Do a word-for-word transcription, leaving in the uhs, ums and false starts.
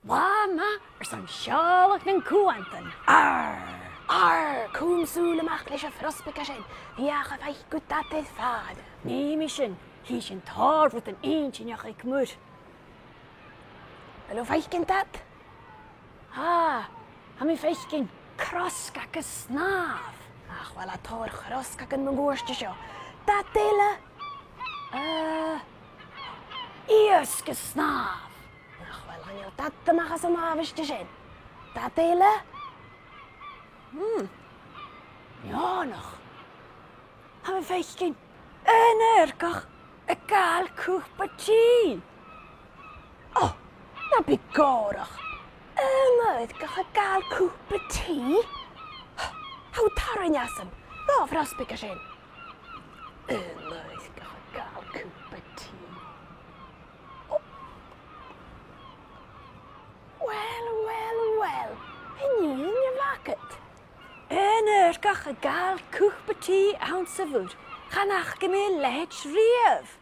Latha math airson seòladh nan cuantan. Arr! Arr! Cùm sùil a-mach leis a' phrosbaig sin. Feuch am faic thu dad air fad. Nì mi sin. Chì sinn tòrr rudan inntinneach aig muir. A bheil thu a' faicinn dad? Ah, tha mi a' faicinn crosg agus snàmh. Ach, uill, tha tòrr chrosgagan mun cuairt an seo. Dad eile? Eh, iasg is snàmh. Ach, uill, chan eil dad a-mach às an àbhaist sin. Dad eile? Hmm. Neònach. Tha mi a' faicinn aon adharcach a' gabhail cupa tì. Ò, na bi gòrach. Aon adharcach a' gabhail cupa tì? Tha thu a' tarraing asam. Ro phrosbaig sin. Aon adharcach a' gabhail cupa tì. Ò. Uill, uill, uill. Chan eil e a' fàgail. Aon adharcach a' gabhail cupa tì anns a' mhuir. Chan fhaca mi leithid riamh.